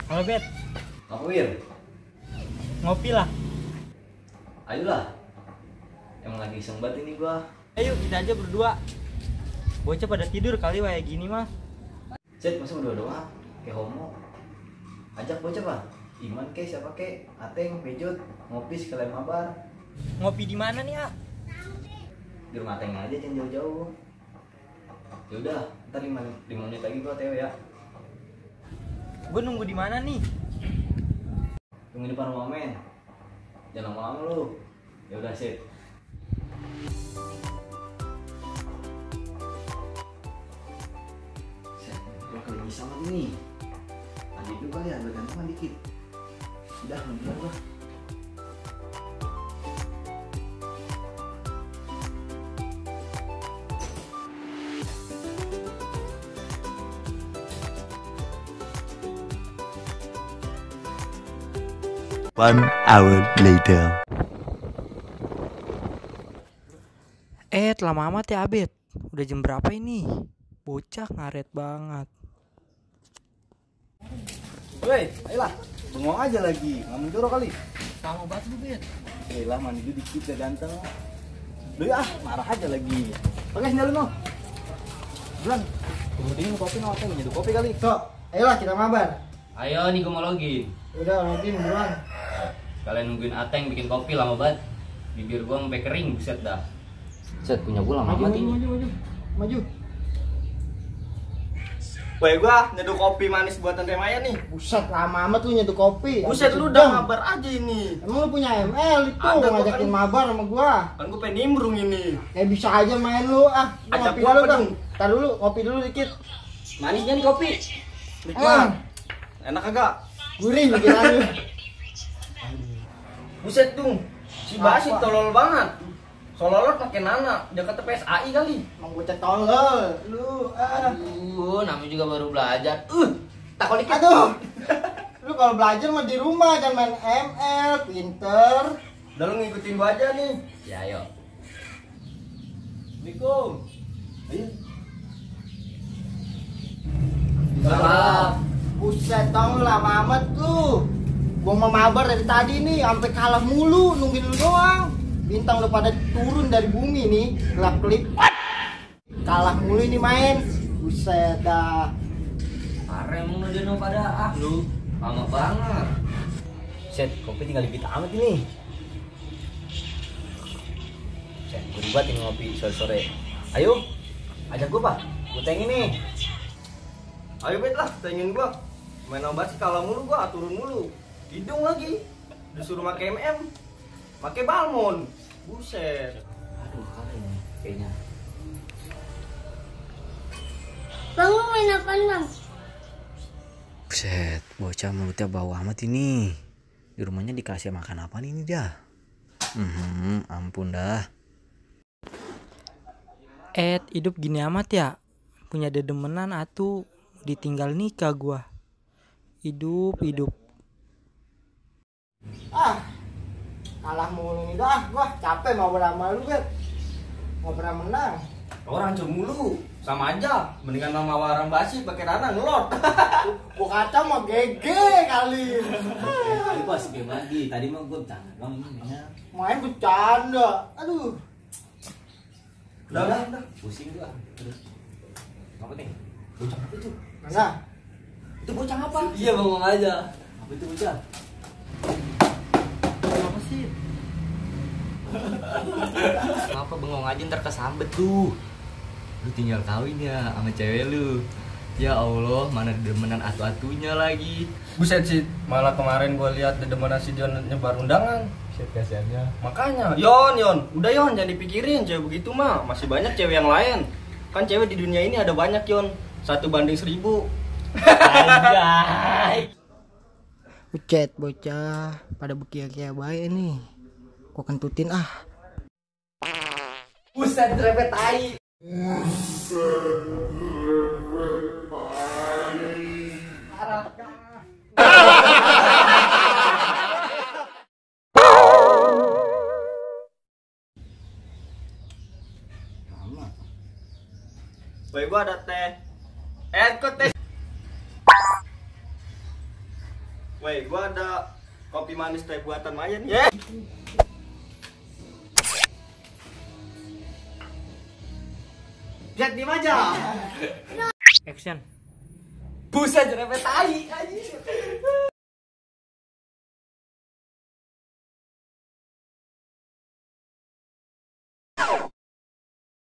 Halo Bet, Apa Wir? ngopi lah. Ayolah. Emang lagi iseng banget ini gua. Ayo kita aja berdua. Bocah pada tidur kali kayak gini mah. Cet, masa berdua doang? Kayak homo. Ajak bocah pak. Iman ke siapa ke? Ateng, Bejut, ngopi sekalian mabar. Ngopi di mana nih, Ah? Di rumah Ateng aja, jangan jauh-jauh. Yaudah, ntar 5 menit lagi gua TW ya. Gue nunggu di mana nih? Tunggu di depan rumah men. Jangan lama-lama lu. Yaudah sip. Gua kali bisa banget nih. Adik dulu kali ya, bergantungan dikit. Udah, mendingan gua. One hour later. Lama amat ya Abed. Udah jam berapa ini? Bocah ngaret banget. Woi, ayolah, bengong aja lagi, nggak menjorok kali. Lama banget lu Bet. Ayolah, mandi dulu dikit ya ganteng. Doi marah aja lagi. Pakai sendal lu, Bulan, kemudian kopi nggak mau nyeduh kopi kali. Sok, ayolah kita mabar. Ayo nih gua mau login. Udah, login buruan. Kalian nungguin Ateng bikin kopi lama banget. Bibir gua sampai kering, buset dah. Set punya gua lama banget ini. Maju. Woi, gua nyeduh kopi manis buatan Teh Maya nih. Buset, lama amat lu nyeduh kopi. Buset, lu udah mabar aja ini. Emang lu punya ML itu Ada, gua ngajakin kan. mabar sama gua. Kan gua pengen nimbrung ini. Bisa aja main lu. Ajak Ngopi gua dulu apa Bang. dong? Tar dulu, kopi dulu dikit. Manisnya nih kopi. Nikmat. Enak kagak? Gurih pikiran lu. Buset dong. Si Basi tolol banget. Sololot pakai Nana, Jakarta PSAI kali. Emang bocah tolol. Lu Aduh, namanya juga baru belajar. Takut dikit. Aduh. Lu kalau belajar mah di rumah, jangan main ML, pinter. Udah lu ngikutin gua aja nih. Ya ayo. Assalamualaikum. Iya. Ayo. Salam. Buset, tau lu lama amat lu. Gua mau mabar dari tadi nih, sampai kalah mulu nungguin lu doang. Bintang lu pada turun dari bumi nih, gelap-kelip. Kalah mulu ini main. Buset dah. Parah emang lu dino pada lu. Lama banget. Set, kopi tinggal dikit amat ini. Set, gue buat ini ngopi sore-sore. Ayo, ajak gue pak. Gue tengin nih. Ayo bet lah, tengin gue. Main obat sih kalau mulu gue aturun mulu. Hidung lagi. Disuruh pakai MM. Pakai balmon. Buset. Aduh, kalah ini kayaknya. Bang, lu main apaan bang? Buset, bocah mulutnya bau amat ini. Di rumahnya dikasih makan apa nih ini dah? Ampun dah. Hidup gini amat ya? Punya dedemenan atuh, ditinggal nikah gua. Hidup. Kalah mulu nih dah, gua capek mau beramal lu bet. Mau pernah menang. Orang hancur mulu. Sama aja. Mendingan nama warang basi pakai Nana ngelot. Gua kacau mah GG kali. Tadi pas game lagi. Tadi mah gua bercanda doang ini. Main bercanda. Aduh. Udah. Pusing gua. Apa nih? Bocah apa itu? Mana? Itu bocah apa? Iya, bengong aja. Apa itu bocah? Apa sih? Kenapa bengong aja ntar kesambet tuh. Lu tinggal kawin ya sama cewek lu. Ya Allah, mana demenan atu-atunya lagi. Buset sih, malah kemarin gue lihat dedemenan si Dion nyebar undangan. Shit, kasihannya. Makanya, Yon, udah Yon, jangan dipikirin cewek begitu mah. Masih banyak cewek yang lain. Kan cewek di dunia ini ada banyak Yon. 1:1000. Anjay. Bucet bocah, pada bekia-kia baik nih. Gua kentutin ah. Buset, repet tai. Baik gua ada teh. Kok teh. Woi, gua ada kopi manis teh buatan Maya nih. Lihat di aja. Action. Buset, jerepet tai anjing.